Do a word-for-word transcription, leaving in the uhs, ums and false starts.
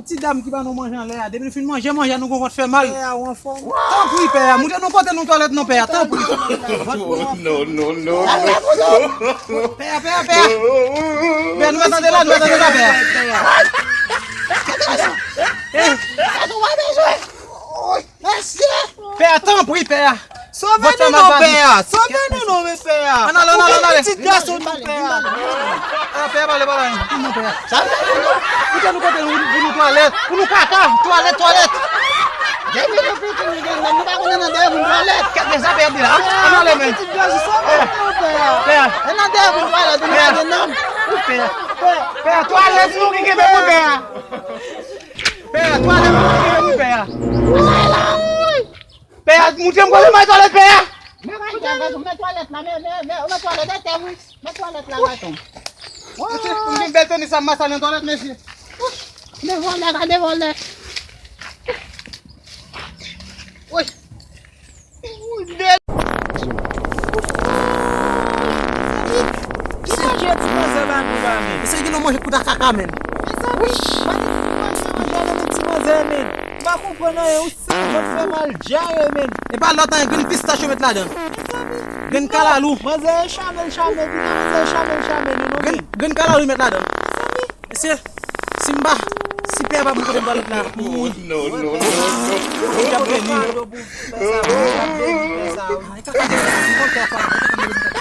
Ti dam ki ba nou manje anlè a, depi nou fin manje, manje a nou gon vant fè mal. Pè a, ou anfòm? Tanpri, pè a, moutre nou kote nou twalèt non, pè a, tanpri. Non, non, non, non. Pè a, pè a, pè a. Pè a, nou pa tande la, nou pa tande la, pè a. Eh. Pè a, tanpri, pè a. Sove nou non, pè a. Sove nou non, men pè a. Ann ale, ann ale, ann ale. Pitit gason nou, pè a. Ah, pè a, pale, pale. Non, pè a. Sa nou kote nou, pou nou twalèt, pou nou kaka, twalèt, twalèt. Depi nou piti, nou gen, nou pa konnen nan dèyè moun twalèt. Kèt de sa pè a di la. Ann ale, men. Pitit gason, sove nou non, pè a. Pè a. E nan dèyè moun twalèt, nou pa gen nanm. Pè a. Pè a, twalèt nou ki kenbe moun, pè a. Pè a, twalèt nou ki kenbe moun, pè a. Pè a, moutre m kote m al twalèt, pè a. Men, men, men, men twalèt la, men, men, men, men twalèt atè, wi. Men twalèt la, gason. Mesye, m gen bèl tenis sa, m machale nan twalèt, mesye. Gade vòlè, gade vòlè. Woy. Woy, bèl. Ki manje ti manzè ba nou la, men? Mesye, gen nou manje kouta kaka, men. Mezanmi, manje, manje, manje, manje, ti manzè, men. M pa konprann anyen, ou santi vant fè mal djare, men. E pa lòt anyen, grenn pistach yo met ladan. Grenn kalalou. Manzè chame l chame, pita manzè chame l chame nou non, men. Grenn kalalou yo met ladan. Mesye, si m pa, si pè a pa pou kote m pral la. Non, non, non, non. Ou t ap beni. Ou t ap beni, pè sa. Ou t ap beni, pè sa.